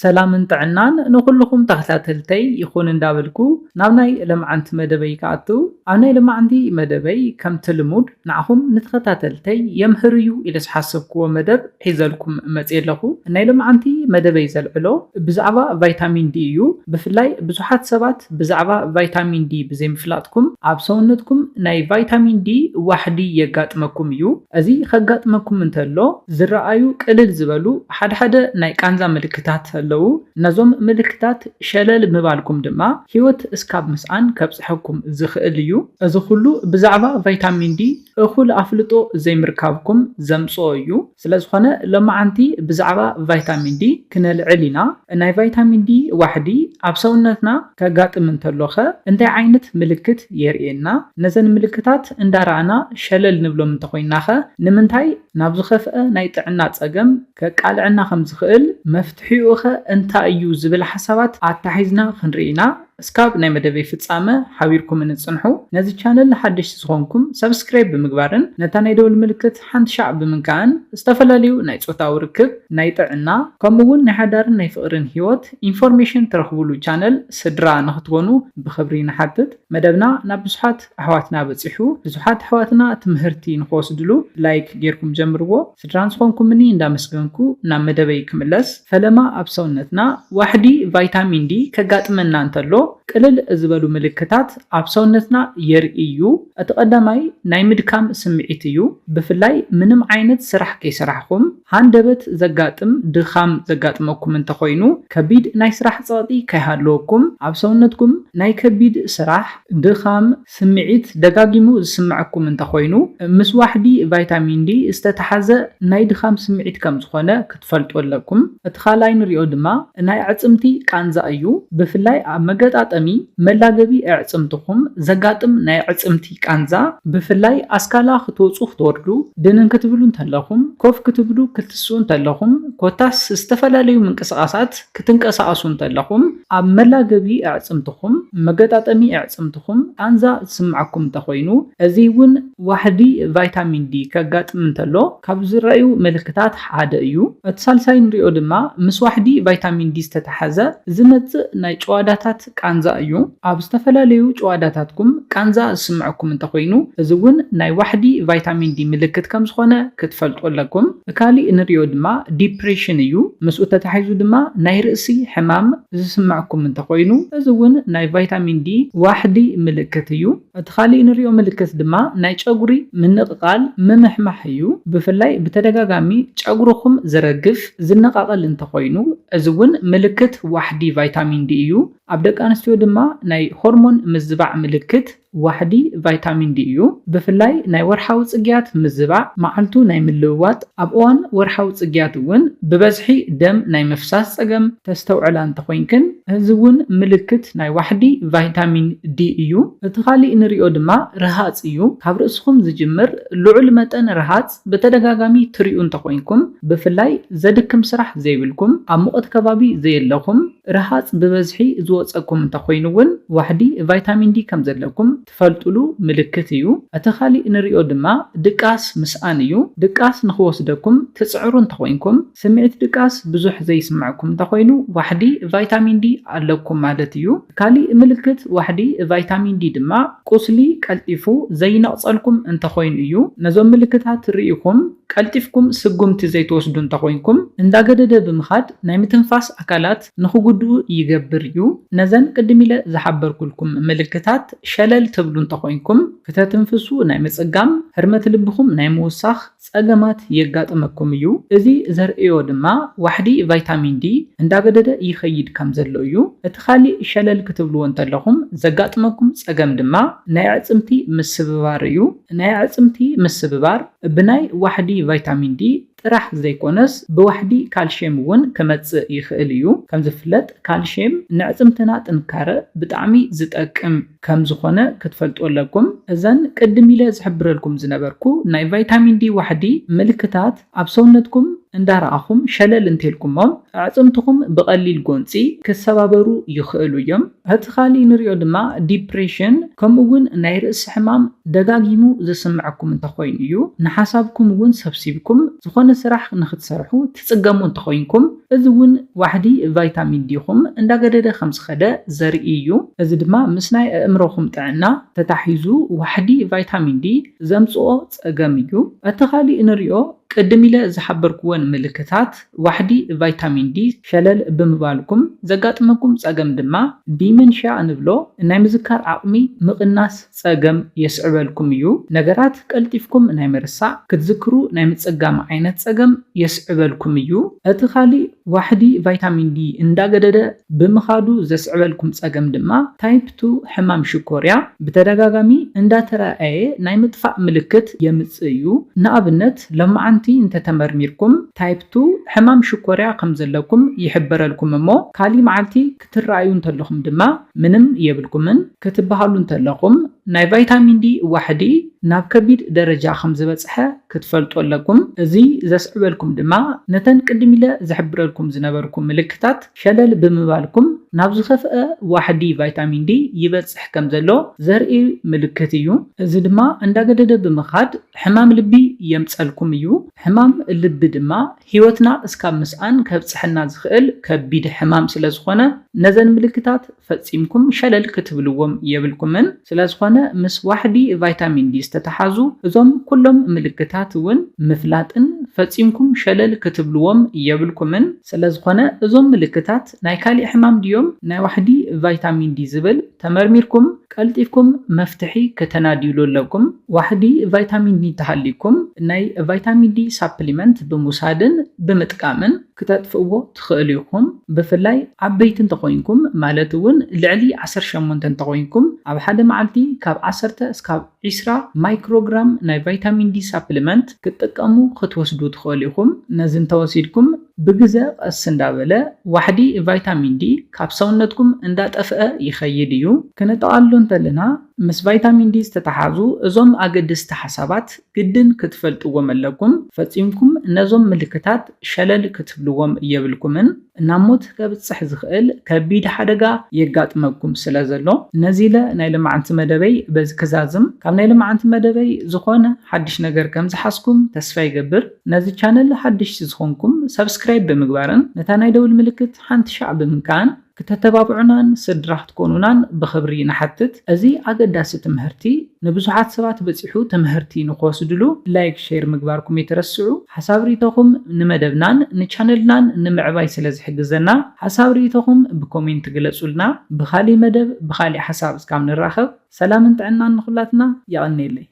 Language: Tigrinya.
ሰላምን ጥዕናን ንኹልኹም ተኸታተልተይ ይኹን እንዳበልኩ ናብ ናይ ለምዓንቲ መደበይ ክኣቱ። ኣብ ናይ ለምዓንቲ መደበይ ከምቲ ልሙድ ንዓኹም ንተኸታተልተይ የምህር እዩ ኢለ ዝሓሰብክዎ መደብ ሒዘልኩም መፅየ ኣለኹ። ናይ ለምዓንቲ መደበይ ዘልዕሎ ብዛዕባ ቫይታሚን ዲ እዩ። ብፍላይ ብዙሓት ሰባት ብዛዕባ ቫይታሚን ዲ ብዘይምፍላጥኩም ኣብ ሰውነትኩም ናይ ቫይታሚን ዲ ዋሕዲ የጋጥመኩም እዩ። እዚ ከጋጥመኩም እንተሎ ዝረኣዩ ቅልል ዝበሉ ሓድሓደ ናይ ቃንዛ ምልክታት ኣለዉ። ነዞም ምልክታት ሸለል ምባልኩም ድማ ህይወት እስካብ ምስኣን ከብጽሐኩም ዝኽእል እዩ። እዚ ኩሉ ብዛዕባ ቫይታሚን ዲ እኹል ኣፍልጦ ዘይምርካብኩም ዘምጽኦ እዩ። ስለ ዝኾነ ሎማዓንቲ ብዛዕባ ቫይታሚን ዲ ክነልዕል ኢና። ናይ ቫይታሚን ዲ ዋሕዲ ኣብ ሰውነትና ከጋጥም እንተሎኸ እንታይ ዓይነት ምልክት የርእየና? ነዘን ምልክታት እንዳረኣና ሸለል ንብሎም እንተኾይናኸ ንምንታይ ናብ ዝኸፍአ ናይ ጥዕና ጸገም ከቃልዐና ከም ዝኽእል፣ መፍትሒኡኸ እንታይ እዩ ዝብል ሓሳባት ኣታሒዝና ክንርኢ ኢና። እስካብ ናይ መደበይ ፍጻመ ሓቢርኩምኒ ጽንሑ። ነዚ ቻነል ሓደሽቲ ዝኾንኩም ሰብስክራይብ ብምግባርን ነታ ናይ ደወል ምልክት ሓንቲ ሻዕ ብምንካእን ዝተፈላለዩ ናይ ጾታዊ ርክብ፣ ናይ ጥዕና፣ ከምኡ እውን ናይ ሓዳርን ናይ ፍቕርን ህይወት ኢንፎርሜሽን ትረኽቡሉ ቻነል ስድራ ንኽትኮኑ ብኽብሪ ንሓትት። መደብና ናብ ብዙሓት ኣሕዋትና በጺሑ፣ ብዙሓት ኣሕዋትና ትምህርቲ ንኽወስድሉ ላይክ ጌርኩም ጀምርዎ። ስድራ ንዝኾንኩምኒ እንዳመስገንኩ ናብ መደበይ ክምለስ። ፈለማ ኣብ ሰውነትና ዋሕዲ ቫይታሚን ዲ ከጋጥመና እንተሎ ቅልል ዝበሉ ምልክታት ኣብ ሰውነትና የርኢ እዩ። እቲ ቀዳማይ ናይ ምድካም ስምዒት እዩ። ብፍላይ ምንም ዓይነት ስራሕ ከይሰራሕኩም ሃንደበት ዘጋጥም ድኻም ዘጋጥመኩም እንተኾይኑ፣ ከቢድ ናይ ስራሕ ጸቕጢ ከይሃለወኩም፣ ኣብ ሰውነትኩም ናይ ከቢድ ስራሕ ድኻም ስምዒት ደጋጊሙ ዝስምዐኩም እንተኾይኑ፣ ምስ ዋሕዲ ቫይታሚን ዲ ዝተተሓዘ ናይ ድኻም ስምዒት ከም ዝኾነ ክትፈልጡ ኣለኩም። እቲ ካልኣይ ንሪኦ ድማ ናይ ኣዕጽምቲ ቃንዛ እዩ። ብፍላይ ኣብ መገጣጠሚ መላገቢ ኣዕጽምትኹም ዘጋጥም ናይ ኣዕጽምቲ ቃንዛ፣ ብፍላይ ኣስካላ ክትወጹ ክትወርዱ፣ ድንን ክትብሉ እንተለኹም፣ ኮፍ ክትብሉ ክትስኡ እንተለኹም፣ ኮታስ ዝተፈላለዩ ምንቅስቓሳት ክትንቀሳቐሱ እንተለኹም፣ ኣብ መላገቢ ኣዕጽምትኹም፣ መገጣጠሚ ኣዕጽምትኹም ቃንዛ ዝስምዓኩም እንተኾይኑ፣ እዚ እውን ዋሕዲ ቫይታሚን ዲ ከጋጥም እንተሎ ካብ ዝረኣዩ ምልክታት ሓደ እዩ። እቲ ሳልሳይ ንሪኦ ድማ ምስ ዋሕዲ ቫይታሚን ዲ ዝተተሓዘ ዝመጽእ ናይ ጭዋዳታት ቃንዛ እዩ። ኣብ ዝተፈላለዩ ጭዋዳታትኩም ቃንዛ ዝስምዐኩም እንተኾይኑ፣ እዚ እውን ናይ ዋሕዲ ቫይታሚን ዲ ምልክት ከም ዝኾነ ክትፈልጡ ኣለኩም። ካሊእ ንሪኦ ድማ ዲፕሬሽን እዩ። ምስኡ ተታሒዙ ድማ ናይ ርእሲ ሕማም ዝስምዐኩም እንተኾይኑ፣ እዚ እውን ናይ ቫይታሚን ዲ ዋሕዲ ምልክት እዩ። እቲ ካሊእ ንሪኦ ምልክት ድማ ናይ ጨጉሪ ምንቕቓል፣ ምምሕማሕ እዩ። ብፍላይ ብተደጋጋሚ ጨጉርኹም ዝረግፍ፣ ዝነቓቐል እንተኾይኑ፣ እዚ እውን ምልክት ዋሕዲ ቫይታሚን ዲ እዩ። ኣብ ደቂ ኣንስትዮ ድማ ናይ ሆርሞን ምዝባዕ ምልክት ዋሕዲ ቫይታሚን ዲ እዩ። ብፍላይ ናይ ወርሓዊ ጽግያት ምዝባዕ፣ መዓልቱ ናይ ምልውዋጥ፣ ኣብ እዋን ወርሓዊ ጽግያት እውን ብበዝሒ ደም ናይ ምፍሳስ ጸገም ተስተውዕላ እንተኾይንክን፣ እዚ እውን ምልክት ናይ ዋሕዲ ቫይታሚን ዲ እዩ። እቲ ካሊእ ንሪኦ ድማ ርሃጽ እዩ። ካብ ርእስኹም ዝጅምር ልዑል መጠን ርሃጽ ብተደጋጋሚ ትሪኡ እንተኾይንኩም፣ ብፍላይ ዘድክም ስራሕ ዘይብልኩም፣ ኣብ ሙቐት ከባቢ ዘየለኹም፣ ርሃጽ ብበዝሒ ዝወጸኩም እንተኾይኑ እውን ዋሕዲ ቫይታሚን ዲ ከም ዘለኩም ትፈልጡሉ ምልክት እዩ። እቲ ካሊእ ንሪኦ ድማ ድቃስ ምስኣን እዩ። ድቃስ ንኽወስደኩም ትጽዕሩ እንተኾይንኩም፣ ስምዒት ድቃስ ብዙሕ ዘይስምዐኩም እንተኾይኑ ዋሕዲ ቫይታሚን ዲ ኣለኩም ማለት እዩ። ካሊእ ምልክት ዋሕዲ ቫይታሚን ዲ ድማ ቁስሊ ቀልጢፉ ዘይነቕጸልኩም እንተኾይኑ እዩ። ነዞም ምልክታት ርኢኹም ቀልጢፍኩም ስጉምቲ ዘይትወስዱ እንተኾይንኩም፣ እንዳገደደ ብምኻድ ናይ ምትንፋስ ኣካላት ንኽጉድኡ ይገብር እዩ። ነዘን ቅድም ኢለ ዝሓበርኩልኩም ምልክታት ሸለል ትብሉ እንተኾይንኩም፣ ክተትንፍሱ ናይ ምጽጋም፣ ህርመት ልብኹም ናይ ምውሳኽ ጸገማት የጋጥመኩም እዩ። እዚ ዘርእዮ ድማ ዋሕዲ ቫይታሚን ዲ እንዳገደደ ይኸይድ ከም ዘሎ እዩ። እቲ ካሊእ ሸለል ክትብልዎ እንተለኹም ዘጋጥመኩም ጸገም ድማ ናይ ኣዕጽምቲ ምስብባር እዩ። ናይ ኣዕጽምቲ ምስብባር ብናይ ዋሕዲ ቫይታሚን ዲ ጥራሕ ዘይኮነስ ብዋሕዲ ካልሽየም እውን ክመጽእ ይኽእል እዩ። ከም ዝፍለጥ ካልሽየም ንዕጽምትና ጥንካረ ብጣዕሚ ዝጠቅም ከም ዝኾነ ክትፈልጡ ኣለኩም። እዘን ቅድም ኢለ ዝሕብረልኩም ዝነበርኩ ናይ ቫይታሚን ዲ ዋሕዲ ምልክታት ኣብ ሰውነትኩም እንዳረኣኹም ሸለል እንተልኩሞም ኣዕጽምትኹም ብቐሊል ጎንጺ ክሰባበሩ ይኽእሉ እዮም። እቲ ካሊእ ንሪኦ ድማ ዲፕሬሽን ከምኡ እውን ናይ ርእሲ ሕማም ደጋጊሙ ዝስምዐኩም እንተኾይኑ እዩ። ንሓሳብኩም እውን ሰብሲብኩም ዝኾነ ስራሕ ንክትሰርሑ ትጽገሙ እንተኾይንኩም፣ እዚ እውን ዋሕዲ ቫይታሚን ዲኹም እንዳገደደ ከም ዝኸደ ዘርኢ እዩ። እዚ ድማ ምስ ናይ ኣእምሮኹም ጥዕና ተታሒዙ ዋሕዲ ቫይታሚን ዲ ዘምጽኦ ጸገም እዩ። እቲ ካሊእ ንሪኦ ቅድም ኢለ ዝሓበርክወን ምልክታት ዋሕዲ ቫይታሚን ዲ ሸለል ብምባልኩም ዘጋጥመኩም ጸገም ድማ ዲመንሽያ እንብሎ ናይ ምዝካር ዓቕሚ ምቕናስ ጸገም የስዕበልኩም እዩ። ነገራት ቀልጢፍኩም ናይ ምርሳዕ፣ ክትዝክሩ ናይ ምጽጋም ዓይነት ጸገም የስዕበልኩም እዩ። እቲ ካሊእ ዋሕዲ ቫይታሚን ዲ እንዳገደደ ብምኻዱ ዘስዕበልኩም ጸገም ድማ ታይፕ ቱ ሕማም ሽኮርያ ብተደጋጋሚ እንዳተራእየ ናይ ምጥፋእ ምልክት የምጽእ እዩ። ንኣብነት፣ ሎማዓንቲ እንተተመርሚርኩም ታይፕ ቱ ሕማም ሽኮርያ ከም ዘለኩም ይሕበረልኩም እሞ፣ ካሊ መዓልቲ ክትረኣዩ እንተለኹም ድማ ምንም የብልኩምን ክትበሃሉ እንተለኹም፣ ናይ ቫይታሚን ዲ ዋሕዲ ናብ ከቢድ ደረጃ ከም ዝበጽሐ ክትፈልጡ ኣለኩም። እዚ ዘስዕበልኩም ድማ ነተን ቅድም ኢለ ዝሕብረልኩም ዝነበርኩ ምልክታት ሸለል ብምባልኩም ናብ ዝኸፍአ ዋሕዲ ቫይታሚን ዲ ይበጽሕ ከም ዘሎ ዘርኢ ምልክት እዩ። እዚ ድማ እንዳገደደ ብምኻድ ሕማም ልቢ የምጸልኩም እዩ። ሕማም ልቢ ድማ ህይወትና እስካብ ምስኣን ከብጽሐና ዝኽእል ከቢድ ሕማም ስለ ዝኾነ፣ ነዘን ምልክታት ፈጺምኩም ሸለል ክትብልዎም የብልኩምን። ስለ ዝኾነ፣ ምስ ዋሕዲ ቫይታሚን ዲ ዝተተሓዙ እዞም ኩሎም ምልክታት እውን ምፍላጥን ፈጺምኩም ሸለል ክትብልዎም የብልኩምን። ስለ ዝኾነ፣ እዞም ምልክታት ናይ ካሊእ ሕማም ድዮም ናይ ዋሕዲ ቫይታሚን ዲ ዝብል ተመርሚርኩም ቀልጢፍኩም መፍትሒ ከተናድዩሉ ኣለኩም። ዋሕዲ ቫይታሚን ዲ እንተሃልይኩም፣ ናይ ቫይታሚን ዲ ሳፕሊመንት ብምውሳድን ብምጥቃምን ክተጥፍእዎ ትኽእሉ ኢኹም። ብፍላይ ዓበይቲ እንተኾይንኩም፣ ማለት እውን ልዕሊ ዓሰርተ ሸሞንተ እንተኾይንኩም፣ ኣብ ሓደ መዓልቲ ካብ ዓሰርተ እስካብ ዒስራ ማይክሮግራም ናይ ቫይታሚን ዲ ሳፕሊመንት ክትጥቀሙ ክትወስዱ ትኽእሉ ኢኹም። ነዚ እንተወሲድኩም፣ ብግዘ ቀስ እንዳበለ ዋሕዲ ቫይታሚን ዲ ካብ ሰውነትኩም እንዳጠፍአ ይኸይድ እዩ። ክነጠቓልሎ እንተለና፣ ምስ ቫይታሚን ዲ ዝተተሓዙ እዞም ኣገደስቲ ሓሳባት ግድን ክትፈልጥዎም ኣለኩም። ፈጺምኩም ነዞም ምልክታት ሸለል ክትብልዎም የብልኩምን። ናብ ሞት ከብጽሕ ዝኽእል ከቢድ ሓደጋ የጋጥመኩም ስለ ዘሎ፣ ነዚ ኢለ ናይ ሎማዓንቲ መደበይ በዚ ክዛዝም። ካብ ናይ ሎማዓንቲ መደበይ ዝኾነ ሓድሽ ነገር ከም ዝሓዝኩም ተስፋ ይገብር። ነዚ ቻነል ሓድሽቲ ዝኾንኩም ሰብስክራይብ ብምግባርን ነታ ናይ ደውል ምልክት ሓንቲ ሻዕ ብምንካን ክተተባብዑናን ስድራ ክትኮኑናን ብኽብሪ ንሓትት። እዚ ኣገዳሲ ትምህርቲ ንብዙሓት ሰባት በጺሑ ትምህርቲ ንኽወስድሉ ላይክ፣ ሼር ምግባርኩም ኣይትረስዑ። ሓሳብ ርኢቶኹም ንመደብናን ንቻነልናን ንምዕባይ ስለ ዝሕግዘና፣ ሓሳብ ርኢቶኹም ብኮሜንት ግለጹልና። ብኻሊእ መደብ ብኻሊእ ሓሳብ እስካብ ንራኸብ፣ ሰላምን ጥዕናን ንኹላትና። የቐንየለይ።